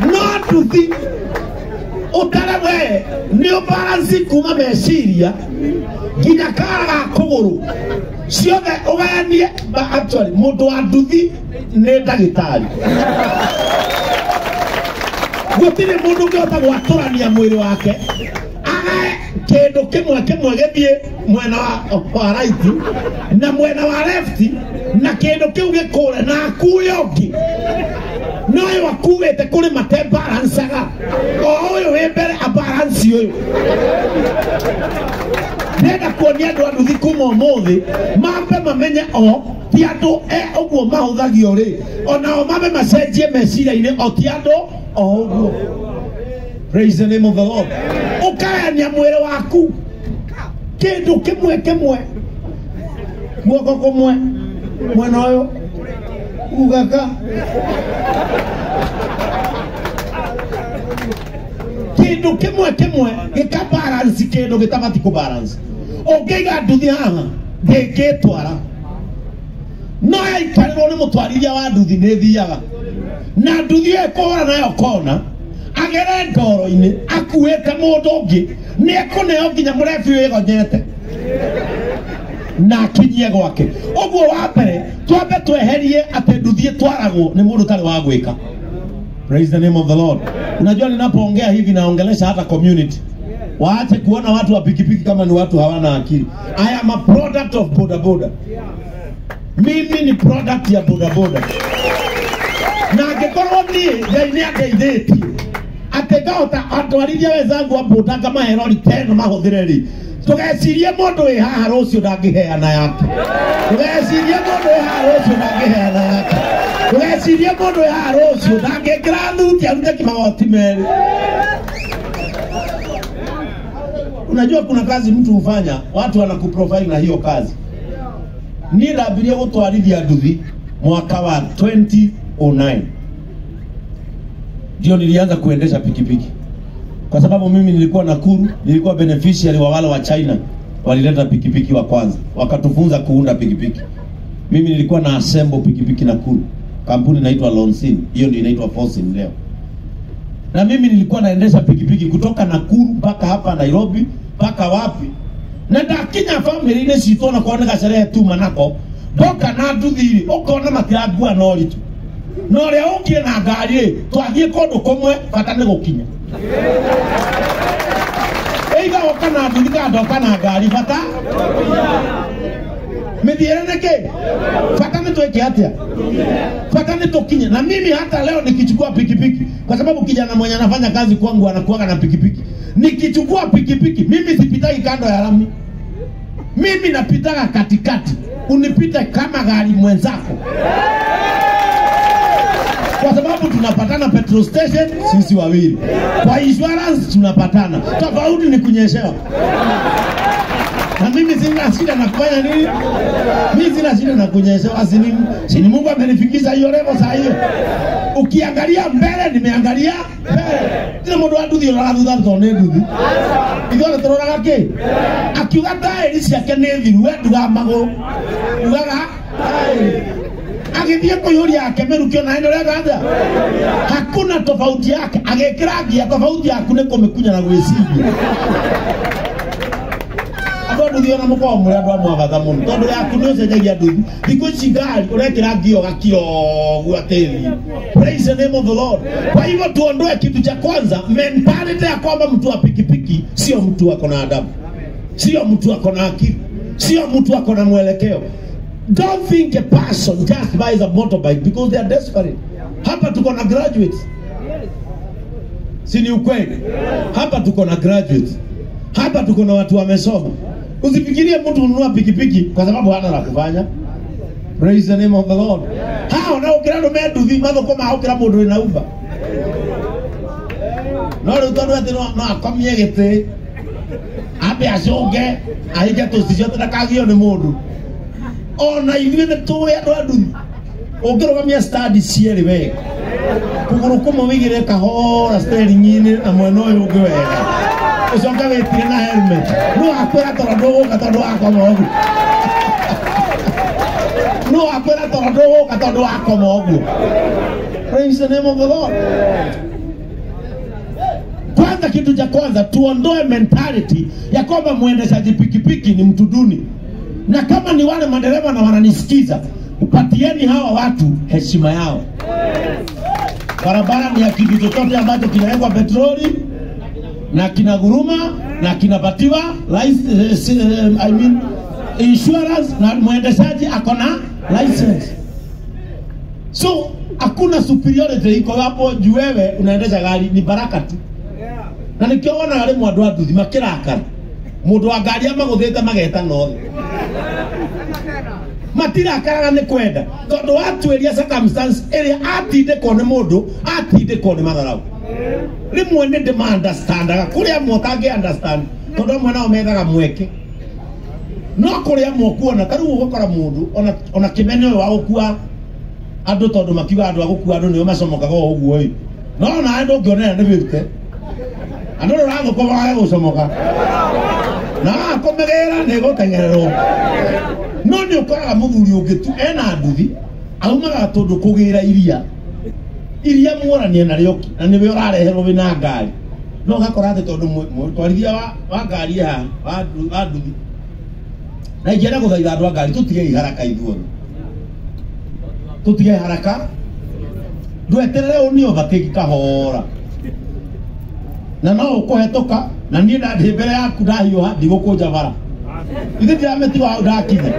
Andũ no nduthi ũtare we nĩ ũbalansi kuma meciria nginya kara ga kũgũrũ ciothe ũgayanie. Actually mũndũ wa nduthi nĩ ndagĩtarĩ, gũtirĩ mũndũ ũngĩhota gwatũrania mwĩrĩ wake agae kĩndũ kĩmwe kĩmwe gĩthiĩ mwena wa right na mwena wa left na kĩndũ kĩu gĩkũre na akue ũngĩ no ũyũ akuĩte kũrĩ mate balancaga o ũyũ wĩ mbere abalansi ũyũ. Ndĩrenda kuonia andũ a nduthi kuma ũmũthĩ mambe mamenye o ti andũ e ũguo mahũthagio rĩ, onao mambe macenjie meciria-inĩ o ti andũ o ũguo. Praise the name of the Lord. Ũkagayania mwĩrĩ waku kĩndũ kĩmwe kĩmwe, guoko kũmwe mwena ũyũ ugaka kĩndũ kĩmwe kĩmwe gĩkabalance kĩndũ gĩtabati kũbalance. Ũngĩiga nduthi haha ndĩngĩtwara, no yaikarĩrwo nĩ mũtwarithia wa nduthi nĩ thiaga na nduthi ĩyo ĩkũhũra nayo kona agere ndoro-inĩ akuĩte mũndũ ũngĩ nĩ ekũneo nginya mũrebi wĩgonyete na akinyie gwake. Ũguo wa mbere twambe tweherie atĩ nduthi ĩtwaragwo nĩ mũndũ ũtarĩ wa gwĩka. Praise the name of the Lord. Unajua ninapoongea hivi naongelesha hata community. Waache kuona watu wa pikipiki kama ni watu hawana akili. I am a product of boda boda. Mimi ni product ya boda boda. Na angĩkorwo niĩ Ngai nĩ andeithĩtie atĩ ngahota atwarithia wenzangu a boda ngamahe rori teno mahũthĩre rĩ, tũgecirie mũndũ wĩ haha rũciũ ndangĩheana yake, tũgecirie mũndũ wĩ haha rũciũ ndangĩheana yake, tũgecirie mũndũ wĩ haha rũciũ ndangĩkĩra thuti arute kĩmagoti merĩ. Unajua kuna kazi mtu hufanya, watu wanakuprofile na hiyo kazi. Niĩ ndambirie gũtwarithia nduthi mwaka wa 2009 ndio nilianza kuendesha pikipiki, kwa sababu mimi nilikuwa Nakuru, nilikuwa beneficiary wa wale wa China walileta pikipiki wa kwanza, wakatufunza kuunda pikipiki. Mimi nilikuwa na assemble pikipiki Nakuru, kampuni inaitwa Lonsin, hiyo ndio inaitwa Fosin leo. Na mimi nilikuwa naendesha pikipiki kutoka Nakuru mpaka hapa Nairobi mpaka wapi, na ndakinya family-inĩ citũ ona korwo nĩ gacerehe tuma nako ndoka na nduthi ũkona matirangua na ũritũ, na ũrĩa ũkire na ngari rĩ twathiĩ kũndũ kũmwe bata nĩ gũkinya. Either woka na nduthi kana ndoka na ngari bata mĩthiĩre nĩkĩ, bata nĩ twĩke atĩa, bata nĩ tũkinye. Na mimi hata leo nikichukua pikipiki, kwa sababu kijana mwenye anafanya kazi kwangu anakuwaga na pikipiki, nikichukua pikipiki mimi sipitaki kando ya lami, mimi napitaga katikati, unipite kama gari mwenzako, kwa sababu tunapatana petrol station sisi wawili, kwa insurance tunapatana, tofauti ni kunyeshewa. Na mimi sina shida na kufanya nini, mimi sina shida na kunyeshewa, sini Mungu amenifikisha hiyo level saa hiyo. Ukiangalia mbele nimeangalia mbele, tena mũndũ wa nduthi ũroraga thutha tondũ nĩ nduthi, ithuothe tũroraga kĩ, akiuga taĩri ciake nĩ thiru, we ndugaga magũrũ, ugaga taĩri. Agĩthiĩ kũiyũria yake mĩrukĩ ona ĩno ũreka atĩa, hakuna tofauti yake, agĩkĩra ngia, tofauti yaku nĩ kũmĩkunya na gwĩciria. Andũ a nduthi ona mũkoragwo mũrĩ andũ a mwagatha mũno, tondũ yaku nĩ ũcenjagia nduthi, thikũ ici ngari ũrekĩra ngia ũgakira ũguo atĩri. Praise the name of the Lord. Kwa hivyo tuondoe kitu cha kwanza, mentality ya kwamba mtu wa pikipiki sio mtu ako na adabu, sio mtu ako na akili, sio mtu ako na mwelekeo. Don't think a person just buys a motorbike because they are desperate. Hapa tuko na graduates. Si ni ukweli? Hapa tuko na graduates. Hapa tuko na watu wamesoma. Usifikirie mtu ununua pikipiki kwa sababu hana la kufanya. Praise the name of the Lord. Hao na ukira ndo menduthi mathoko ma ukira mundu wina Uber. No rĩu tondũ atĩ no akomie gĩtĩ ambe acũnge ahinge tũcicio ndakagio nĩ mũndũ. Ona ithuĩ nĩ tũĩ andũ a nduthi ũngĩrũgamia standi cierĩ wega, kũgũrũ kũmwe wĩigĩrĩre kahora steering-inĩ na mwena ũyũ ũngĩ wega, ũcoke wĩtire na helmet, no akwĩra toro ndũgũka tondũ wakoma ũguo. No akwĩra toro ndũgũka tondũ wakoma ũguo. Praise the name of the Lord. Kwanza, kitu cha kwanza tuondoe mentality ya kwamba mwendeshaji pikipiki ni mtu duni. Na kama ni wale madereva na wananisikiza, upatieni hawa watu heshima yao. Barabara ni ya kitu chochote ambacho kinawekwa petroli na kinaguruma na kinapatiwa I mean insurance, na mwendeshaji akona license. So hakuna superiority iko hapo juu wewe unaendesha gari, ni baraka tu. Na nikiona wale mwandu wa nduthi makirakara, mundu wa ngari amaguthite mageta nothe matirakaraga ni kwenda, tondu watuiria circumstance iria atindikwo ni mundu, atindikwo ni matharau. Rimwe ni ndima understandaga kuria amwe utangi understand, tondu amwe nao methaga mweke, no kuria amwe ukuona ta riu ugukora mundu ona kimene uyu wa gukua andu, tondu makiuga andu a gukua andu nio macomokaga o uguo i, no nawe ndungionera ni wĩrute andu rurathũkũma wage gũcomoka na akũmĩgĩra nĩ gũteng'ererwo. No nĩ ũkoraga mũthuri ũngĩ tu ena nduthi aumaga tondũ kũgĩra iria iria muoranie narĩo na nĩwe ũrareherwo wĩna ngari, no ũgakora atĩ tondũ mũtwarithia wa ngari haha wa nduthi, na ingĩenda gũthaitha andũ a ngari tũtige haraka ithuothe, tũtige haraka, ndweterere ũni overtake kahora na no ũkũhetũka, na niĩ ndathiĩ mbere yaku ndahiũha ndigũkũnja bara, ithe ndiramĩtiga hau ndakinya.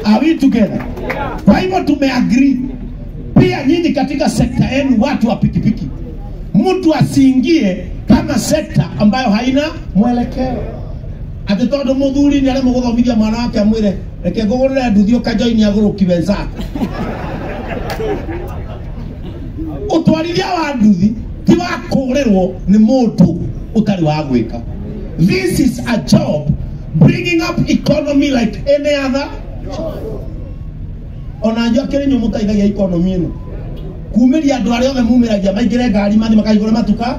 Are we together? Kwa hivyo tumeagree pia nyinyi katika sekta yenu watu wa pikipiki, mtu asiingie kama sekta ambayo haina mwelekeo. Ati tondu muthuri ni aremwo guthomithia mwana wake amwire reke ngũgũrĩre nduthi ũkajoini agũrũki wenzako. Ũtwarithia wa nduthi ti wa kũũrĩrwo nĩ mũndũ ũtarĩ wa gwĩka. This is a job bringing up economy like any other job. Ona njua kĩrĩ inyuĩ mũteithagia economy ĩno kumĩria andũ arĩa othe mumĩragia maingĩre ngari mathiĩ makaihũre matuka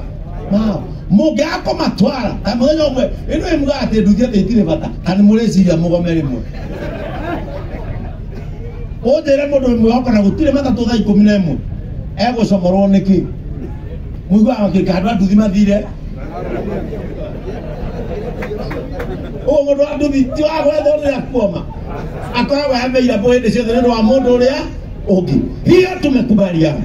mao, mũngĩaga kũmatwara ta mũthenya ũmwe ĩno ĩ mugaga atĩ nduthi atĩ itirĩ bata, ta nĩ mũrĩciria mũgome rĩmwe. Ũnjĩre mũndũ mwĩhoka na gũtirĩ matatũ thaa 11 egũcomorwo nĩkĩ? Mũiguaga makĩrĩka andũ a nduthi mathire ũguo. Mũndũ wa nduthi ti wa gwethwo rĩrĩa kuoma, akoragwo ameire hĩndĩ ciothe nĩ ũndũ wa mũndũ ũrĩa ũngĩ. Hiyo tumekubaliana.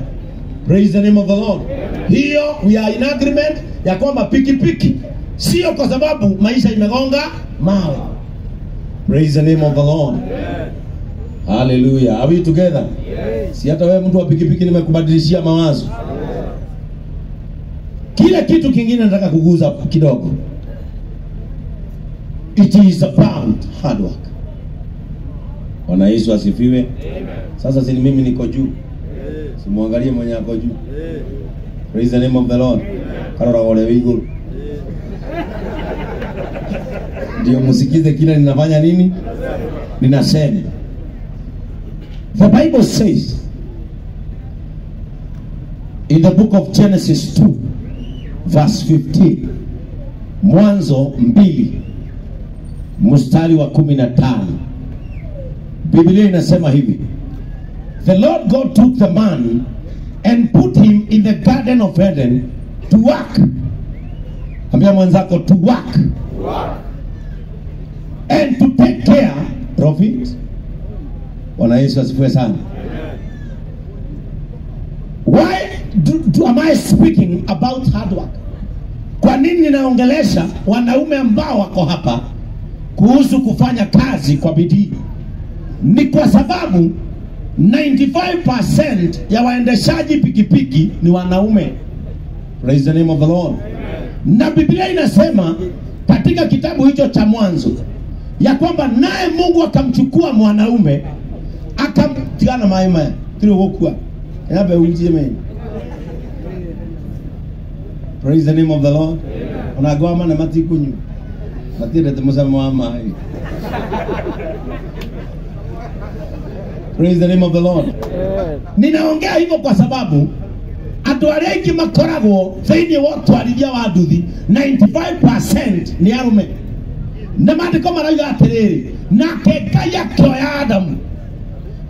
Praise the name of the Lord. Hiyo we are in agreement ya kwamba pikipiki sio kwa sababu maisha imegonga mawe. Praise the name of the Lord. Hallelujah. Are we together? Yes. Si hata wewe mtu wa pikipiki nimekubadilishia mawazo. Kila kitu kingine nataka kuguza kidogo. It is about hard work. Bwana Yesu asifiwe. Sasa si mimi niko juu. Simuangalie mwenye ako juu. Praise the name of the Lord. Karora wale wiguru. Ndio musikize kile ninafanya nini? Ninasema. The Bible says in the book of Genesis 2 verse 15, Mwanzo 2 mstari wa 15, Biblia inasema hivi: The Lord God took the man and put him in the garden of Eden to work. Ambia mwenzako, to work. And to take care of it. Bwana Yesu asifiwe sana. Why am I speaking about hard work? Kwa nini ninaongelesha wanaume ambao wako hapa kuhusu kufanya kazi kwa bidii? Ni kwa sababu 95% ya waendeshaji pikipiki ni wanaume. Praise the name of the Lord. Na Biblia inasema katika kitabu hicho cha Mwanzo ya kwamba naye Mungu akamchukua mwanaume akamtigana maima tuliokuwa yabe unjie mimi. Praise the name of the Lord. Unagwama na matikunyu matire temusamo ama. Praise the name of the Lord. Ninaongea hivyo kwa sababu andũ arĩa aingĩ makoragwo thĩinĩ wa ũtwarithia wa nduthi 95% nĩ arũme. Na maandĩko marauga atĩrĩrĩ, Nake Ngai akĩoya Adamu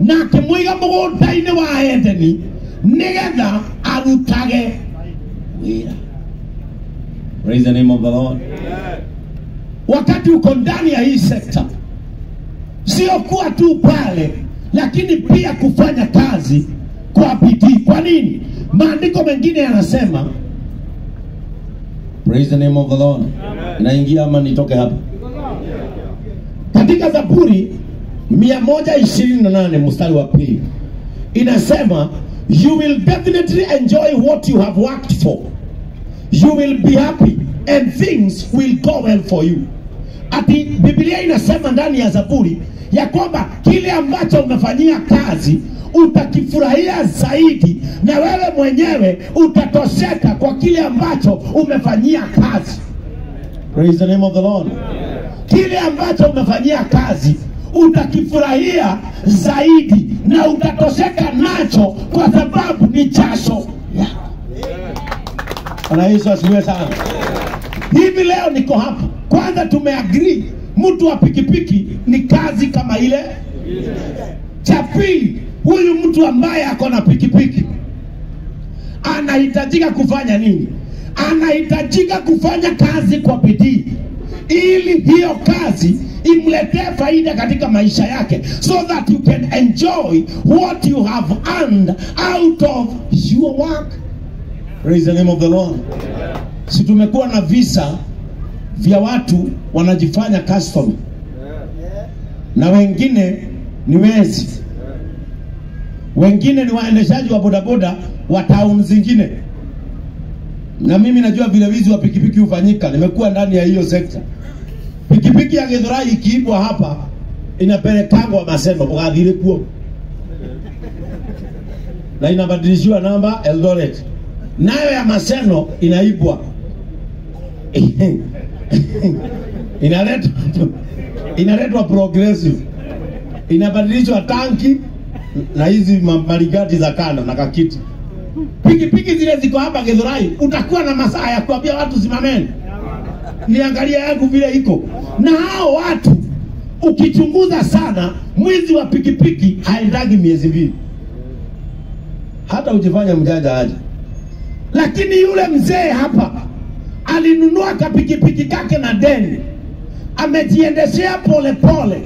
na akĩmũiga mũgũnda-inĩ wa Edeni nĩgetha arutage wĩra. Praise the name of the Lord. Wakati uko ndani ya hii sekta, sio kuwa tu pale, lakini pia kufanya kazi kwa bidii. Kwa nini? Maandiko mengine yanasema, praise the name of the Lord. Naingia ama nitoke hapa? Katika Zaburi 128 mstari wa 2 inasema, you will definitely enjoy what you have worked for. You will be happy and things will go well for you. Ati Biblia inasema ndani ya Zaburi ya kwamba kile ambacho umefanyia kazi utakifurahia zaidi, na wewe mwenyewe utatosheka kwa kile ambacho umefanyia kazi. Praise the name of the Lord. Kile ambacho umefanyia kazi utakifurahia zaidi na utatosheka nacho, kwa sababu ni jasho yako. Bwana Yesu asifiwe sana. Hivi leo niko hapa. Kwanza tumeagree mtu wa pikipiki ni kazi kama ile. Cha pili, huyu mtu ambaye ako na pikipiki anahitajika kufanya nini? Anahitajika kufanya kazi kwa bidii ili hiyo kazi imletee faida katika maisha yake, so that you can enjoy what you have earned out of your work. Praise the name of the Lord. Si tumekuwa na visa vya watu wanajifanya customer na wengine ni wezi, wengine ni waendeshaji wa bodaboda wa town zingine. Na mimi najua vile wizi wa pikipiki hufanyika, nimekuwa ndani ya hiyo sekta. Pikipiki ya Githurai ikiibwa hapa inapelekangwa Maseno ugathire kuo, na inabadilishiwa namba Eldoret. Nayo ya Maseno inaibwa inaletwa Progressive, inabadilishwa tanki na hizi maligati za kando na kakiti. Pikipiki zile ziko hapa Githurai, utakuwa na masaa ya kuambia watu simameni, niangalie yangu vile iko. Na hao watu ukichunguza sana, mwizi wa pikipiki haendagi miezi 2, hata ujifanya mjanja aje. Lakini yule mzee hapa alinunua kapikipiki kake na deni, amejiendeshea pole pole,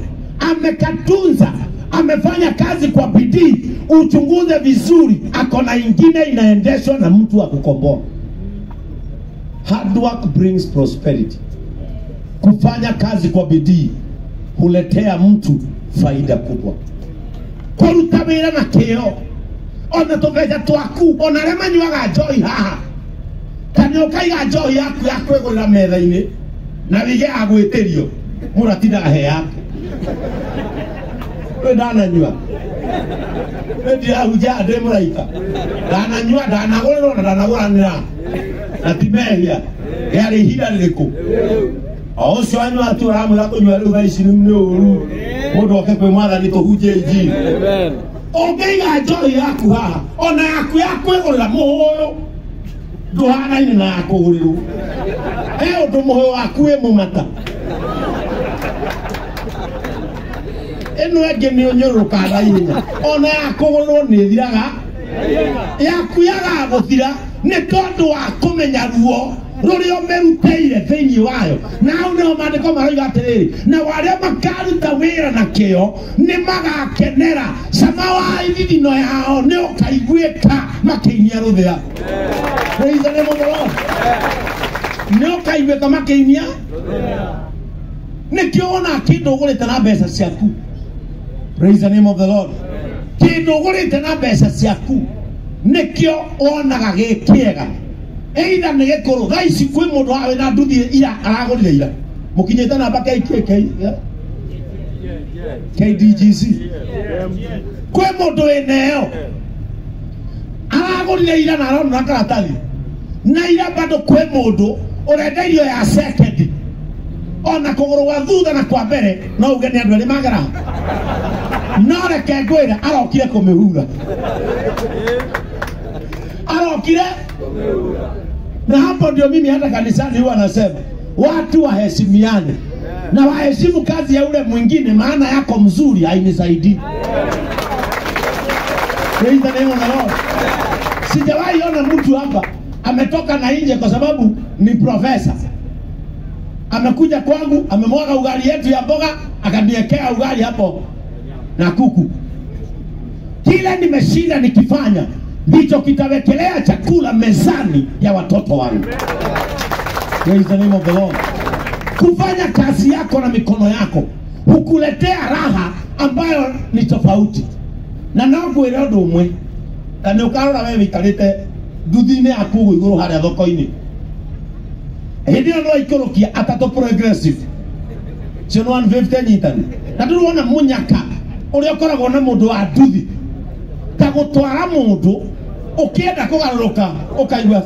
amekatunza, amefanya kazi kwa bidii. Uchunguze vizuri, ako na ingine inaendeshwa na mtu wa kukomboa. Hard work brings prosperity. Kufanya kazi kwa bidii huletea mtu faida kubwa. Kuruta wĩra na kĩyo, ona tũbeca twaku, ona arĩa manyuaga njohi haha, kana ũkaiga njohi yaku ya kwĩgũrĩra metha-inĩ na wige agwĩtĩrio, mũratindaga he yake. We ndananyua, we ndirahunjia ndĩ mũraika, ndananyua, ndanagũrĩrwo na ndanagũranĩra, na ti mehia. Rĩarĩ ihinda rĩrĩkũ? O ũcio anyua tu aramwĩra kũnyua rĩu thaa ici nĩ ũru, mũndũ oke kwĩ Mwathani tũhunjie injiri. Ũngĩiga njohi yaku haha, ona yaku ya kwĩgũrĩra mũhũyũ ndũhanaine na ya kũgũrĩrwo. He ũndũ mũhũyũ waku wĩ mũmata, ĩno ĩngĩ nĩ ũnyũrũrũkaga na ihenya, ona ya kũgũrĩrwo nĩ ĩthiraga, yaku yagaga gũthira nĩ tondũ wa kũmenya ruo rũrĩa ũmĩrutĩire thĩinĩ wayo. Na hau nĩho maandĩko maroiga atĩrĩrĩ, na arĩa makaruta wĩra na kĩyo nĩ magakenera, cama wa ithithino yao nĩ ũkaiguĩka makĩinia rũthĩa. Praise the name of the Lord. Nĩ ũkaiguĩka makĩinia. Nĩkĩo wonaga kĩndũ ũgũrĩte na mbeca ciaku. Praise the name of the Lord. Kĩndũ ũgũrĩte na mbeca ciaku nĩkĩo wonaga gĩ kĩega. Either nĩ gĩkũrũ, thaa ici kwĩ mũndũ haha wĩna nduthi ira aragũrire ira, mũkinyĩte namba KKK KDGC. Kwĩ mũndũ wĩna ĩyo aragũrire ira na arona na karatathi, na ira bado kwĩ mũndũ ũrenda irio ya second, ona kũgũrũ gwa thutha na kwa mbere no uge nĩ andũ erĩ magera. No reke ngwĩre, arokire kũmĩhura, arokire. Na hapo ndio mimi hata kanisani huwa nasema watu waheshimiane. Na waheshimu kazi ya ule mwingine, maana yako mzuri hainisaidii. Praise the name of the Lord. Sijawahi ona mtu hapa ametoka na nje kwa sababu ni profesa. Amekuja kwangu, amemwaga ugali yetu ya mboga, akaniwekea ugali hapo na kuku. Kila nimeshinda nikifanya ndicho kitawekelea chakula mezani ya watoto wangu. Praise the name of the Lord. Kufanya kazi yako na mikono yako hukuletea raha ambayo ni tofauti. Na no ngwĩre ũndũ ũmwe, ta nĩ ũkarora we wĩikarĩte nduthi-inĩ yaku ũguo igũrũ harĩa thoko-inĩ, hĩndĩ ĩyo no aikũrũkia atatũ progressive cio nĩ 150 nyitani. Na ndũrona mũnyaka ũrĩa ũkoragwo na mũndũ wa nduthi ta gũtwara mũndũ ũkĩenda kũgarũrũka ũkaigua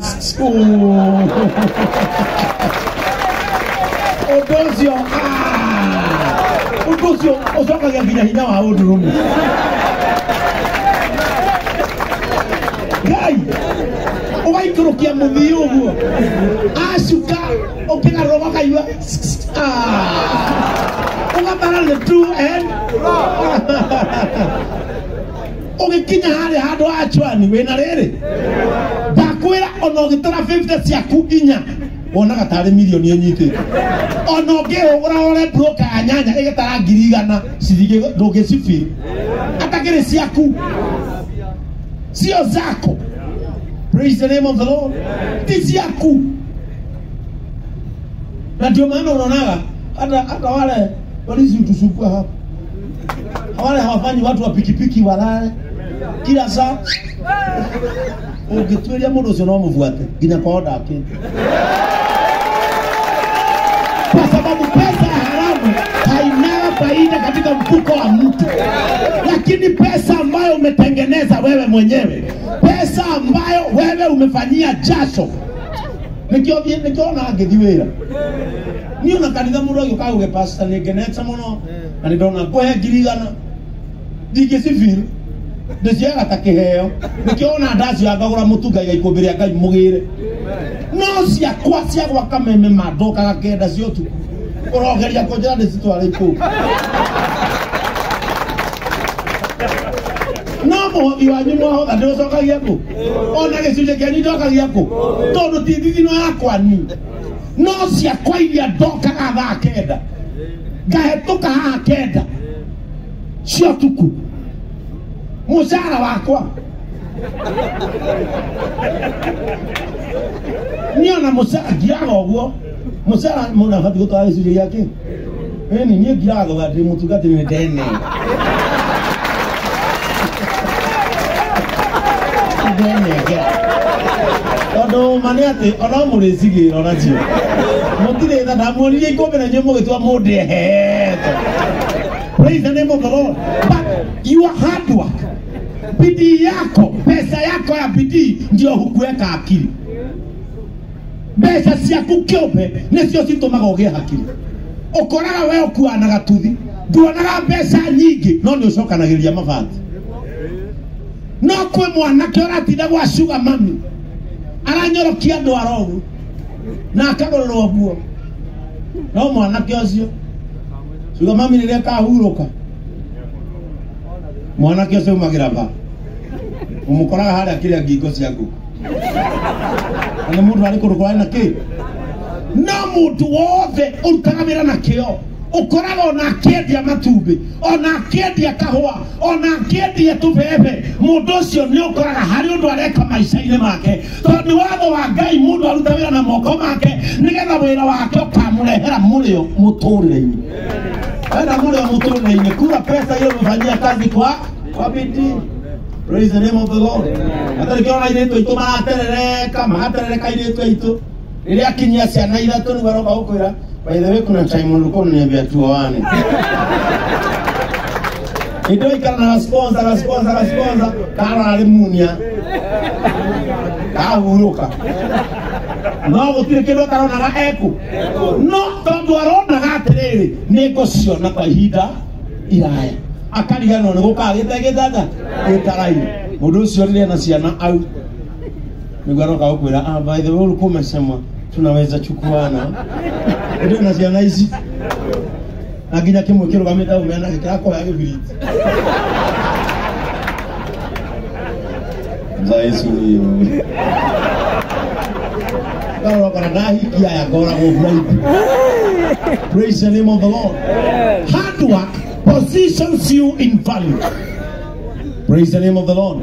ũndũ ũcio, ũndũ ũcio ũcokagia nginya hinya wa ũndũrũme. Ngai ũgaikũrũkia mũthii ũguo acuka ũkĩgarũrũka ũkaigua ũgabara the two and ũgĩkinya harĩa handũ ha chwani wĩna rĩrĩ ndakwĩra ona ũgĩtara 50 ciaku inya wonaga tarĩ milioni ĩnyitĩte. Ona ũngĩhũgũra wore broker ya nyanya ĩgĩtara 100,000 ciringi ndũngĩcibiri atakĩrĩ ciaku, sio zako. Praise the name of the Lord. Ti ciaku. Na ndio maana unaonaga hata wale polisi utusukua hapa, wale hawafanyi watu wa pikipiki walale kila saa. Ũngĩtuĩria mũndũ ũcio no mũbuate nginya kwao ndakĩte, kwa sababu pesa ya haramu haina faida katika mfuko wa mtu. Lakini pesa ambayo umetengeneza wewe mwenyewe, pesa ambayo wewe umefanyia jasho, nikio nĩkĩona ngĩthiĩ wĩra niĩ ona kanitha mũndũ agĩũka auge pastor nĩngenete mũno na nĩndona ngũhe 100,000 ndingĩcibiri ndĩcioyaga ta kĩheo. Nĩkĩo ona ndacioya ngagũra mũtu ngaiga ikũmbĩ rĩa Ngai mũgĩre. No ciakwa cia gwaka meme mandokaga 9 cia ũtukũ ũrogeria kũnjĩra ndĩcitware ikũmbĩ. No mũhothi wanyu mwahotha ndĩũcokagia kũ? Ona gĩcunjĩ kĩanyu njokagia kũ? Tondũ ti thithino yakwa ni. No ciakwa iria ndokaga thaa 9 ngahetũka haha 9 cia ũtukũ, mũcara wakwa niĩ ona mũcara ngiraga ũguo. Mũcara mũndũ abatiĩ gũtwara gĩcunjĩ gĩake. Ĩni niĩ ngiraga ũguo ndĩ mũtungatĩri nĩ ndene ndenengera, tondũ ma nĩ atĩ ona mũrĩcigĩra onacio mũtirĩ tha. Ndamuonirie ikũmbĩ na inyuĩ mũgĩtua mũndũ ehete. Praise the name of the Lord. But your hard work, bidii yako, pesa yako ya bidii ndio hukuweka akili. Mbeca ciaku kĩũmbe nĩcio citũmaga ũgĩe hakiri. Ũkoraga we ũkuanaga tuthi, nduonaga mbeca nyingĩ no nĩ ũcokanagĩrĩria mabati. No kwĩ mwanake ũratinda gwa sugar mami aranyorokia andũ arogu na akagũrĩrwo nguo. No mwanake ũcio sugar mami rĩrĩa akahurũka, mwanake ũcio umagĩra ba ũmũkoraga harĩa kĩrĩa ngingo cia ngũkũ. Na nĩ mũndũ arĩ kũndũ kũrarĩ na kĩ. No mũndũ wothe ũrutaga wĩra na kĩo ũkoraga ona akĩendia matumbĩ, ona akĩendia kahũa, ona akĩendia tũbebe, mũndũ ũcio nĩ ũkoraga harĩ ũndũ areka maica-inĩ make. Tondũ nĩ watho wa Ngai mũndũ aruta wĩra na moko make nĩgetha wĩra wake ũkamũrehera mũrĩo mũtũrĩre-inĩ. Wenda mũrĩo mũtũrĩre-inĩ, kura pesa ile umefanyia kazi kwa bidii. Praise the name of the Lord. Hata nĩkĩona airĩtu aitũ maraterereka, magaterereka airĩtu aitũ. Rĩrĩa akinyia ciana ithatũ nĩguo aroka gũkwĩra, by the way kuna time ulikuwa unaniambia tuoane. Ndio ikara na sponsor, na sponsor, na sponsor, kara alimunia. Kahurũka. No gũtirĩ kĩndũ ataronaga eku. No tondũ aronaga atĩrĩrĩ, nĩngũciona kwa ihinda iraya. Akariganĩrwo nĩ gũkaga gĩtegĩthatha gĩtaraire. Mũndũ ũcio rĩrĩa ena ciana au nĩguo aroka gũkwĩra, ah, by the way ulikuwa umesema tunaweza chukuana. Ndio na ciana ici. Na nginya kimwe kirugamite umena gikirakoya gibiriti. Yesu ni Praise the name of the Lord. Hard work positions you in value. Praise the name of the Lord.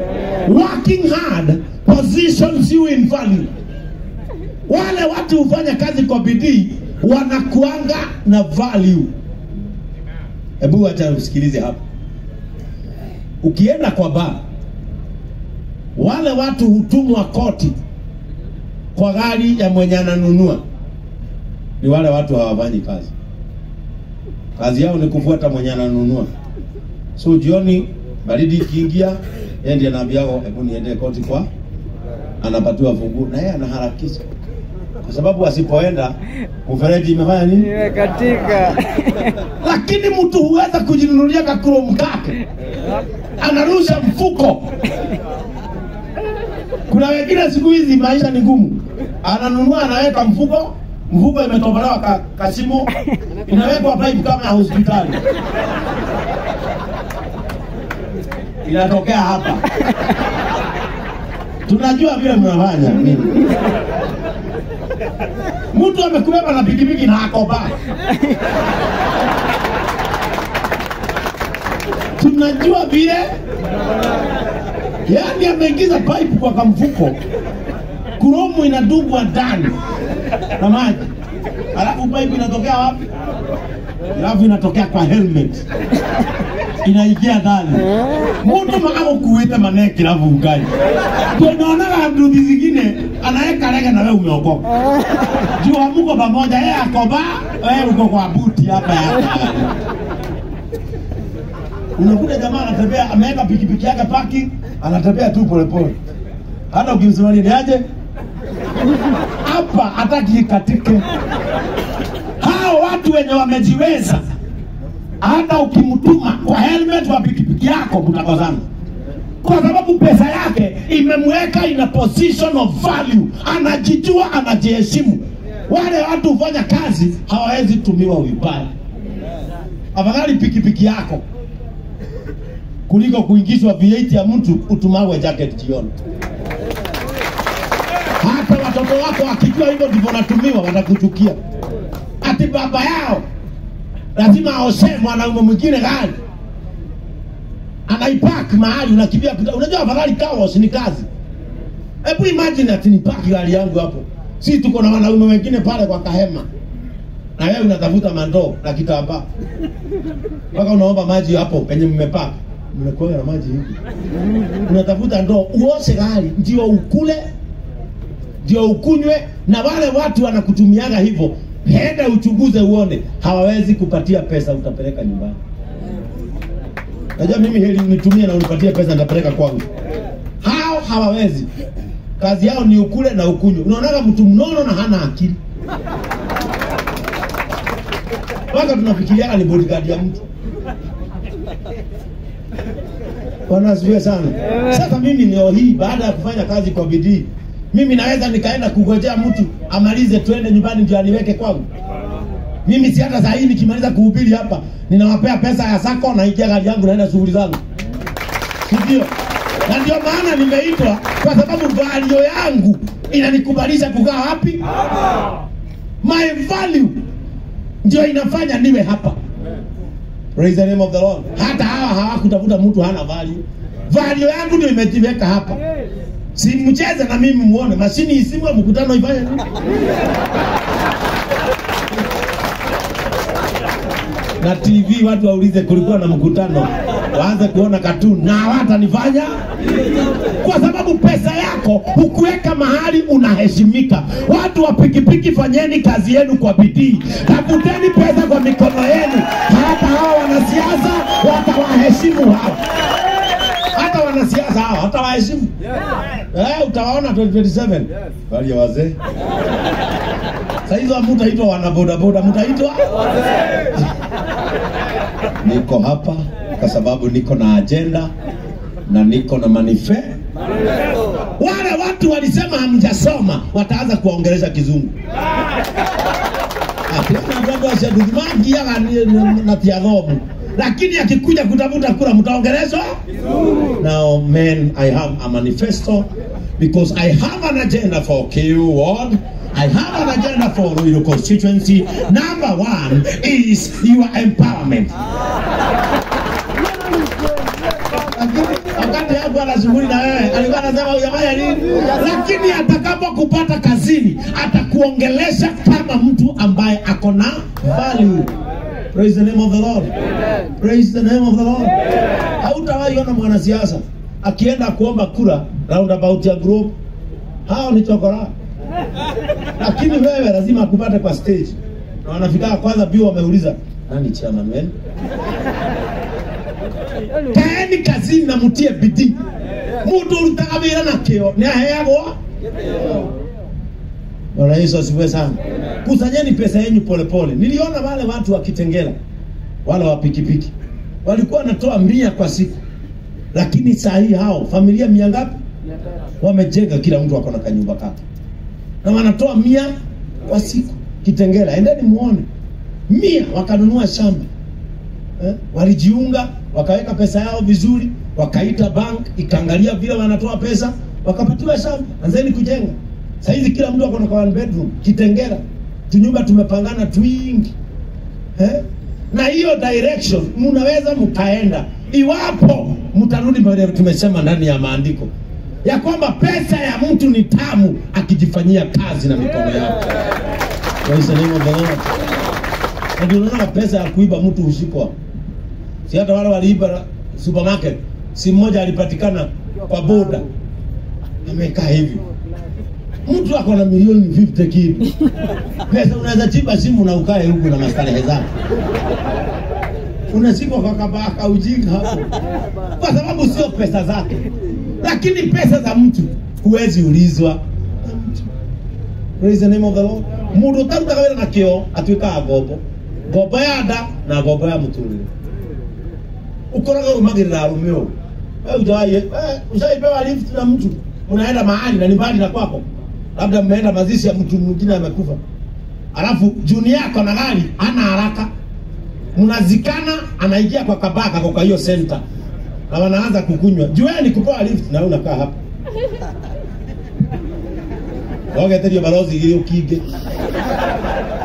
Working hard positions you in value. Wale watu hufanya kazi kwa bidii wanakuanga na value. Hebu acha usikilize hapa. Ukienda kwa bar, wale watu hutumwa koti kwa gari ya mwenye ananunua ni wale watu hawafanyi kazi. Kazi yao ni kufuata mwenye ananunua. So jioni baridi ikiingia, yeye ndiye anaambia hebu niende koti kwa, anapatiwa funguo na yeye anaharakisha. Kwa sababu asipoenda mfereji imefanya nini? Imekatika. Lakini mtu huweza kujinunulia kakuro mkake. Anarusha mfuko. Kuna wengine siku hizi maisha ni ngumu. Ananunua anaweka mfuko, mfuko imetobolewa kashimo, inawekwa pipe kama ya hospitali. Inatokea hapa. Tunajua vile mnafanya. Mtu amekubeba na pikipiki na akoba. Tunajua vile. Yaani ameingiza pipe kwa kamfuko. Kuromu inadungwa ndani na maji. Alafu pipe inatokea wapi? Alafu inatokea kwa helmet. Inaingia ndani. Mtu makao kuita maneki alafu ukai. Tunaona nduthi zingine anaweka rega na wewe umeokoka. Juu hamko pamoja, yeye akoba, wewe uko kwa buti hapa hapa. Unakuta jamaa anatembea ameweka pikipiki yake parking, anatembea tu polepole. Hata ukimsimamia ni aje? Hapa hataki ikatike. Hao watu wenye wamejiweza, hata ukimtuma kwa helmet wa pikipiki yako mtakozana. Kwa sababu pesa yake imemweka in a position of value. Anajijua, anajiheshimu. Wale watu hufanya kazi hawawezi tumiwa vibaya. Afadhali pikipiki yako kuliko kuingizwa V8 ya mtu utumawe jacket jioni. Hata watoto wako wakijua hivyo ndivyo natumiwa watakuchukia. Ati baba yao lazima aoshe mwanaume mwingine gari. Anaipark mahali unakimbia. Unajua afadhali car wash ni kazi. Hebu imagine ati nipark gari yangu hapo. Si tuko na wanaume wengine pale kwa kahema. Na wewe unatafuta mandoo na kitambaa. Mpaka unaomba maji hapo penye mmepaka. Mnakuwa na maji hivi. Unatafuta ndoo uoshe gari ndio ukule, ndio ukunywe. Na wale watu wanakutumiaga hivyo, henda uchunguze uone, hawawezi kupatia pesa utapeleka nyumbani. Najua mimi heli unitumie na unipatie pesa nitapeleka kwangu. Hao hawawezi. Kazi yao ni ukule na ukunywe. Unaonaga mtu mnono na hana akili. Mpaka tunafikiriaga ni bodyguard ya mtu. Bwana asifiwe sana. Sasa mimi leo hii baada ya kufanya kazi kwa bidii, mimi naweza nikaenda kungojea mtu amalize twende nyumbani ndio aniweke kwangu. Mimi si hata saa hii nikimaliza kuhubiri hapa, ninawapea pesa ya sako na ingia gari yangu naenda shughuli zangu. Ndio. Na ndio maana nimeitwa, kwa sababu value yangu inanikubalisha kukaa wapi? Hapa. My value ndio inafanya niwe hapa. Praise the name of the Lord. Hata hawa hawakutafuta mtu hana value. Value yangu ndio imejiweka hapa. Si mcheze na mimi muone mashini isimwe mkutano ifanye nini? Na TV watu waulize kulikuwa na mkutano, waanze kuona cartoon na hawatanifanya. Kwa sababu pesa yako hukuweka mahali unaheshimika. Watu wa pikipiki, fanyeni kazi yenu kwa bidii. Tafuteni pesa kwa mikono yenu. Hata hawa wanasiasa watawaheshimu hawa. Hata wanasiasa hawa watawaheshimu. Utawaona 2027. Bali ya wazee. Sasa hizo mtaitwa wana boda boda, mtaitwa wazee. Niko hapa kwa sababu niko na agenda na niko na manifesto. Wale watu walisema hamjasoma wataanza kuongelesha kizungu. Ati andũ acio nduthi mangiaga na ti athomu. Lakini akikuja kutafuta kura mtaongelezwa. Now men, I have a manifesto because I have an agenda for KU ward. I have an agenda for Ruiru constituency. Number one is your empowerment. Wakati hapo anashughuli na wewe, alikuwa anasema hujafanya nini? Lakini atakapokupata kazini, atakuongelesha kama mtu ambaye ako na value. Praise the name of the Lord. Amen. Praise the name of the Lord. Hautawahi ona mwanasiasa akienda kuomba kura roundabout ya group. Hao ni chokora. Lakini wewe lazima akupate kwa stage. Na wanafika kwanza bio wameuliza, nani chairman wenu? Kaeni kazini na mutie bidii. Mundu urutaga wira na kio ni aheagwo. Bwana Yesu asifiwe sana. Kusanyeni pesa yenu polepole. Niliona wale watu wa Kitengela, wale wa pikipiki, walikuwa wanatoa 100 kwa siku. Lakini saa hii hao familia 100 ngapi? Wamejenga, kila mtu ako na kanyumba kake. Na wanatoa 100 kwa siku. Kitengela, endeni muone. 100 wakanunua shamba. Walijiunga, wakaweka pesa yao vizuri, wakaita bank, ikaangalia vile wanatoa pesa, wakapatiwa shamba. Anzeni kujenga. Saizi kila mtu ako na one bedroom Kitengela. Tunyumba tumepangana twingi. Na hiyo direction mnaweza mkaenda iwapo mtarudi pale tumesema ndani ya maandiko ya kwamba pesa ya mtu ni tamu akijifanyia kazi na mikono yake. Praise the name of the Lord. Ndio unaona pesa ya kuiba mtu hushikwa. Si hata wale waliiba supermarket, si mmoja alipatikana kwa boda. Amekaa hivi. Mtu ako na milioni 50 kitu. Pesa unaweza chimba simu na ukae huku na mastarehe zako. Unashikwa kwa kabaka ujinga hapo. Kwa sababu sio pesa zake. Lakini pesa za mtu huwezi ulizwa na mtu. Praise the name of the Lord. Mundu utarutaga wira na kio atuikaga ngombo. Ngombo ya nda na ngombo ya muturire. Ukoraga umagirira arume ũũ. Wewe hujawahi ushaipewa lift na mtu, unaenda mahali na ni mbali na kwako. Labda mmeenda mazishi ya mtu mwingine amekufa. Alafu juni yako na gari ana haraka. Mnazikana, anaingia kwa kabaka kwa hiyo center. Na wanaanza kukunywa. Jueni kupewa lift na wewe unakaa hapa. Wageterio balozi igiri ukinge.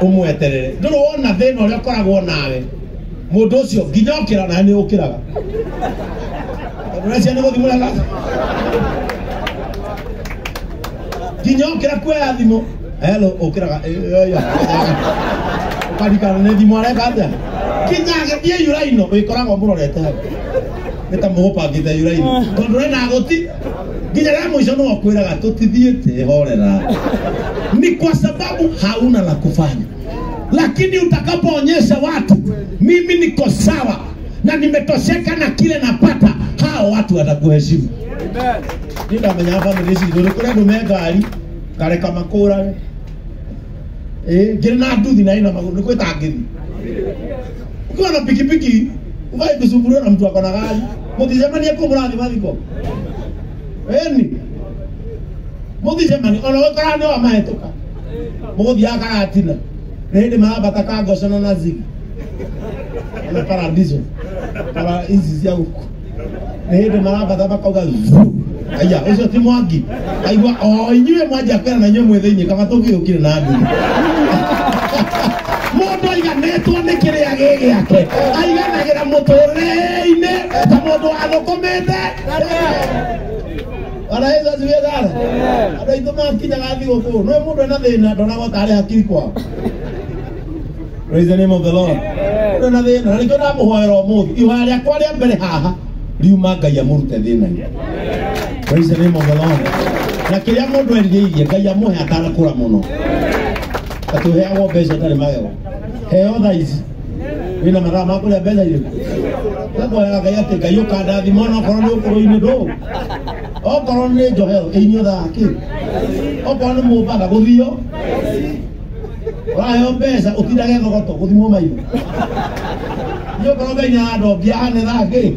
Umweterere. Nduru wona thina uria ukoragwo nawe. Mundu ucio nginya ukira na ni ukiraga. Tondu ni guthi muraga. Nginya ukira kuoya thimu. Hello ukiraga. Ukarikana ni thimu areka atia. Nginya agithie yuraino wikoragwo murorete hau. Nĩ ta mũgũbangĩte yuraino. Tondu rena gũti nginya rĩa mũico no akwĩraga tũtithiĩte horera. Ni kwa sababu hauna la kufanya. Lakini utakapoonyesha watu mimi niko sawa na nimetosheka na kile napata, hao watu watakuheshimu. Amen. Ndamenya family ici nduri kuria andu me ngari kareka makũrage. Ngiri na nduthi na ina magũrũ nĩ kwĩtangĩthi. Ukiwa na pikipiki ukai kusumbuliwa na mtu ako na gari. Mũticemanie kũ mũrathiĩ mathiko. Eni. Mũticemanie ona ũgĩkora nĩ wamahĩtũka. Mũgũthiaga Karatina. Nĩ hĩndĩ marambata Kangocana na Zigi. Ona Paradiso. Para ici cia gũkũ. Nĩ hĩndĩ marambata makauga zu. Aya, ũcio ti Mwangi. Aigua o inyuĩ mwanjia kwĩra na inyuĩ mwĩ thĩinĩ kaba tũngĩũkire na nduthi. Mũndũ aiganĩtwo nĩ kĩrĩa gĩ gĩake. Aiganagĩra mũtũrĩre-inĩ ta mũndũ wathũkũmĩte. Bwana Yesu asifiwe sana. Andũ aitũ makinyaga thigũkũ. No mũndũ ena thĩna ndonagwo tarĩ hakiri kwao. Praise the name of the Lord. Mũndũ ena thĩna na nĩkĩo ndamũhoera ũmũthĩ. Ihoya rĩakwa rĩa mbere haha riuma Ngai amũrute thĩna-inĩ. Praise the name of the Lord. Na kĩrĩa mũndũ erirĩirie Ngai amũhe atanakũra mũno. Atũheagwo mbeca itarĩ magego. Heo thaa ici. Wĩna mathaa ma kũrĩa mbeca irĩkũ? Ngũhoyaga Ngai atĩ Ngai ũkandathima ona okorwo nĩ ũkũrũ-inĩ ndũ. Okorwo nĩ njohero ĩinyuo thaa kĩ. Okorwo nĩ Mombatha gũthio. Ũraheo mbeca ũtindage thogoto gũthimwo maitho. Nĩ okorwo Ngai nĩ arandombia hane thaa kĩ.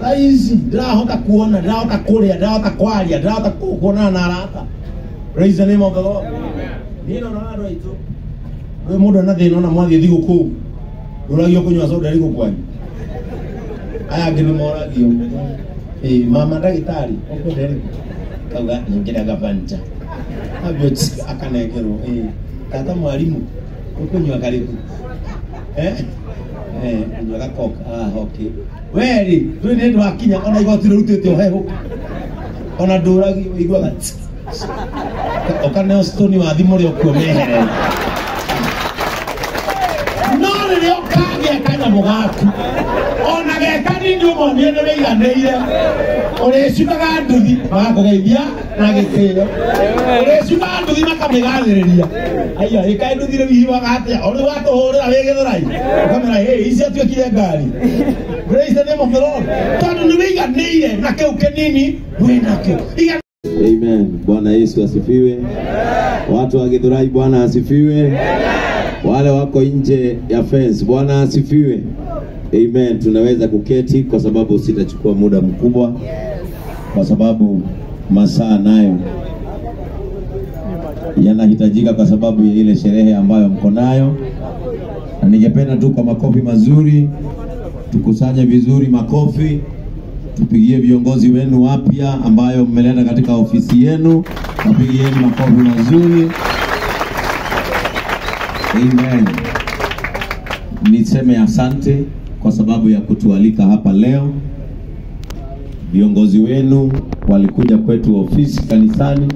Thaa ici ndĩrahota kuona, ndĩrahota kũrĩa, ndĩrahota kwaria, ndĩrahota kuonana na arata. Praise the name of the Lord. Niĩ ndona andũ aitũ We mundu ana thina ona mwathie thiguku uragio kunywa soda riko kwanyu. Aya angi nimoragio. Mama ndagitari ukwenda riko kauga nyingiraga Fanta. Abio akanengerwo. Tata mwalimu ukunywa karibu. Kunywa Coke. Okay. Weri twi ni ndwakinya ona igoti rutite uhehu. Ona nduragio iguaga ukaneo stone wa thimu ri okuo meherere. No rĩrĩa ũkagĩa kanyamũ gaku ona ge kanini ũmonie nĩ wĩiganĩire, ũrĩcukaga nduthi magakũgeithia na gĩtĩo, ũrĩcukaga nduthi makamĩgathĩrĩria. Aya ĩkaĩ nduthi rĩu ihiwaga atĩa? O rĩu watũhũrĩra wĩ Gĩthũrai ũkamĩra hĩ ici atuĩkire ngari. Praise the name of the Lord. Tondũ nĩ wĩiganĩire na kĩu kĩnini wĩnakĩo. Amen. Bwana Yesu asifiwe. Watu wa Githurai, Bwana asifiwe. Wale wako nje ya fence, Bwana asifiwe. Amen. Tunaweza kuketi kwa sababu sitachukua muda mkubwa, kwa sababu masaa nayo yanahitajika kwa sababu ya ile sherehe ambayo mko nayo. Na ningependa tu kwa makofi mazuri tukusanye vizuri makofi, tupigie viongozi wenu wapya ambayo mmeleta katika ofisi yenu, wapigieni makofi mazuri. Amen. Niseme asante kwa sababu ya kutualika hapa leo. Viongozi wenu walikuja kwetu ofisi kanisani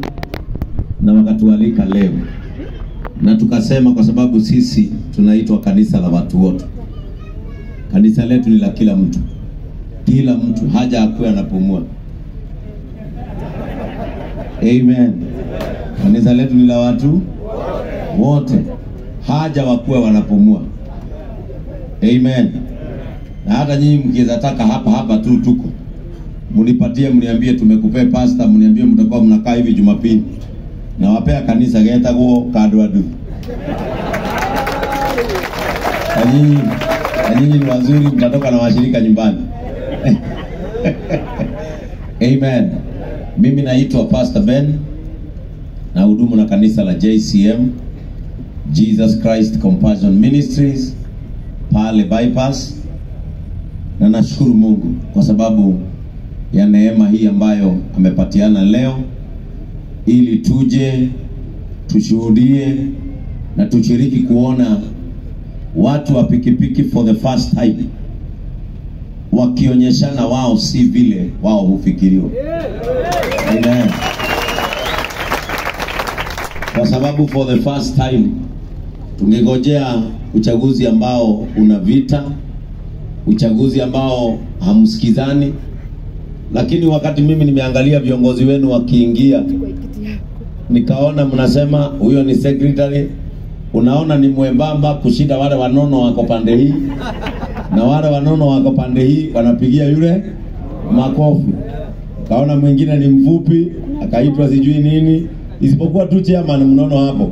na wakatualika leo, na tukasema kwa sababu sisi tunaitwa kanisa la watu wote. Kanisa letu ni la kila mtu. Kila mtu haja akuwe anapumua. Amen. Kanisa letu ni la watu wote, haja wakuwe wanapumua. Amen. Na hata nyinyi mkiweza hapa hapa tu tuko, mnipatie, mniambie tumekupea pastor, mniambie mtakuwa mnakaa hivi Jumapili. Na wapea kanisa getagwo Kadwadu. Na nyinyi ni wazuri, mtatoka na washirika nyumbani. Amen. Mimi naitwa Pastor Ben, na hudumu na kanisa la JCM, Jesus Christ Compassion Ministries, pale Bypass. Na nashukuru Mungu kwa sababu ya neema hii ambayo amepatiana leo, ili tuje tushuhudie na tushiriki kuona watu wa pikipiki for the first time wakionyeshana wao si vile wao hufikiriwa. Amen. Kwa sababu for the first time tungegojea uchaguzi ambao una vita, uchaguzi ambao hamsikizani, lakini wakati mimi nimeangalia viongozi wenu wakiingia, nikaona mnasema huyo ni secretary, unaona ni mwembamba kushinda wale wanono wako pande hii, na wale wanono wako pande hii wanapigia yule makofi. Kaona mwingine ni mfupi akaitwa sijui nini, isipokuwa tu chairman mnono hapo.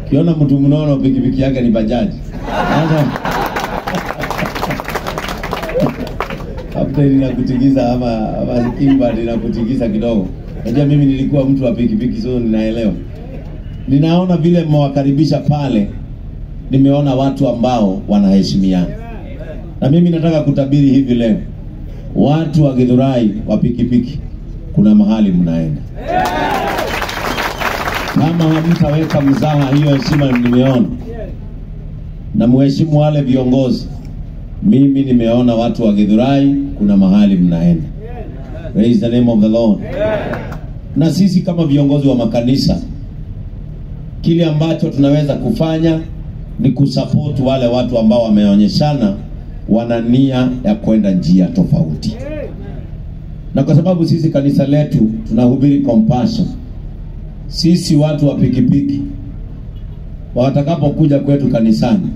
Kiona mtu mnono pikipiki yake ni bajaji. Sasa ninakutingiza ama kimba ninakutingiza kidogo. Unajua mimi nilikuwa mtu wa pikipiki, so ninaelewa. Ninaona vile mmewakaribisha pale, nimeona watu ambao wanaheshimiana. Na mimi nataka kutabiri hivi leo, watu wa Githurai wa pikipiki, kuna mahali mnaenda. Kama hamtaweka mzaha hiyo heshima nimeona, na muheshimu wale viongozi, mimi nimeona watu wa Githurai kuna mahali mnaenda. Praise the name of the Lord. Na sisi kama viongozi wa makanisa, kile ambacho tunaweza kufanya ni kusupport wale watu ambao wameonyeshana wana nia ya kwenda njia tofauti. Na kwa sababu sisi kanisa letu tunahubiri compassion, sisi watu wa pikipiki watakapokuja kwetu kanisani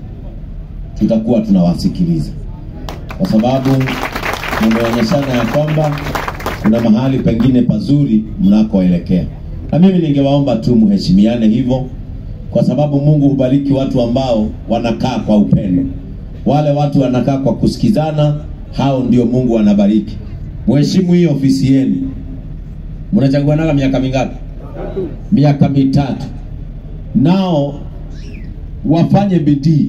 tutakuwa tunawasikiliza, kwa sababu mmeonyeshana ya kwamba kuna mahali pengine pazuri mnakoelekea. Na mimi ningewaomba tu mheshimiane hivyo, kwa sababu Mungu hubariki watu ambao wanakaa kwa upendo. Wale watu wanakaa kwa kusikizana, hao ndio Mungu anabariki. Mheshimu hii ofisi yenu. Mnachaguanaga miaka mingapi? Miaka mitatu. Nao wafanye bidii,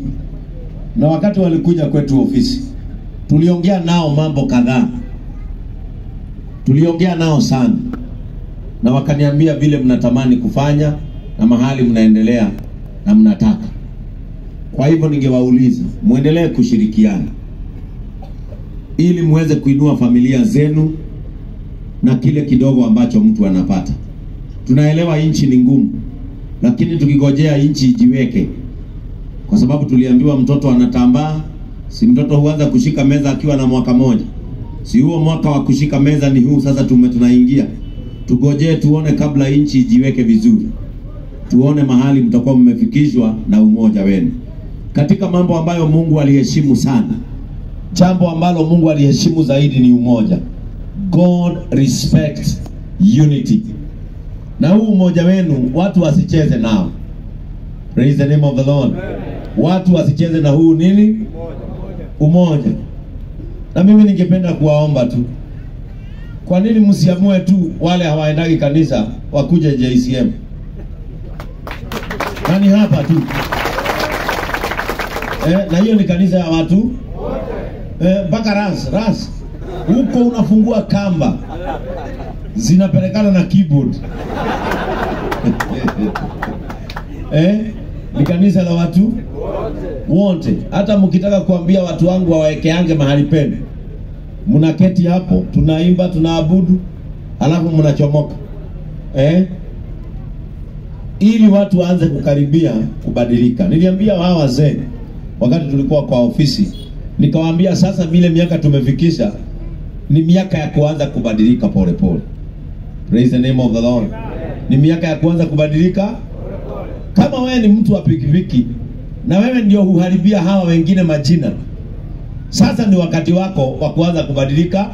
na wakati walikuja kwetu ofisi tuliongea nao mambo kadhaa, tuliongea nao sana, na wakaniambia vile mnatamani kufanya na mahali mnaendelea na mnataka. Kwa hivyo ningewauliza muendelee kushirikiana ili muweze kuinua familia zenu na kile kidogo ambacho mtu anapata. Tunaelewa nchi ni ngumu, lakini tukigojea nchi ijiweke, kwa sababu tuliambiwa mtoto anatambaa, si mtoto huanza kushika meza akiwa na mwaka moja. Si huo mwaka wa kushika meza ni huu sasa tunaingia. Tugojee tuone kabla nchi ijiweke vizuri, tuone mahali mtakuwa mmefikishwa na umoja wenu. Katika mambo ambayo Mungu aliheshimu sana, jambo ambalo Mungu aliheshimu zaidi ni umoja. God respects unity. Na huu umoja wenu watu wasicheze nao. Praise the name of the Lord. Watu wasicheze na huu nini? Umoja. Na mimi ningependa kuwaomba tu, kwa nini msiamue tu wale hawaendagi kanisa wakuje JCM? Nani hapa tu? Na hiyo ni kanisa ya watu mpaka ras huko unafungua kamba zinapelekana na keyboard. Ni kanisa la watu wote. Hata mkitaka kuambia watu wangu wawekeange mahali penu, mnaketi hapo, tunaimba, tunaabudu, alafu mnachomoka ili watu waanze kukaribia kubadilika. Niliambia hawa wazee wakati tulikuwa kwa ofisi, nikawaambia sasa vile miaka tumefikisha ni miaka ya kuanza kubadilika pole pole. Praise the name of the Lord. Ni miaka ya kuanza kubadilika. Kama wewe ni mtu wa pikipiki na wewe ndio huharibia hawa wengine majina, sasa ni wakati wako wa kuanza kubadilika,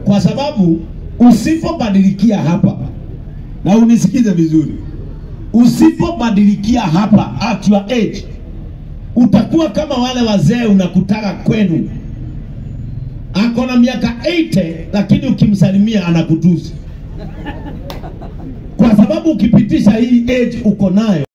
kwa sababu usipobadilikia hapa, na unisikize vizuri, usipobadilikia hapa at your age, utakuwa kama wale wazee unakutaka kwenu. Ako na miaka 80 lakini ukimsalimia anakutusi. Kwa sababu ukipitisha hii age uko nayo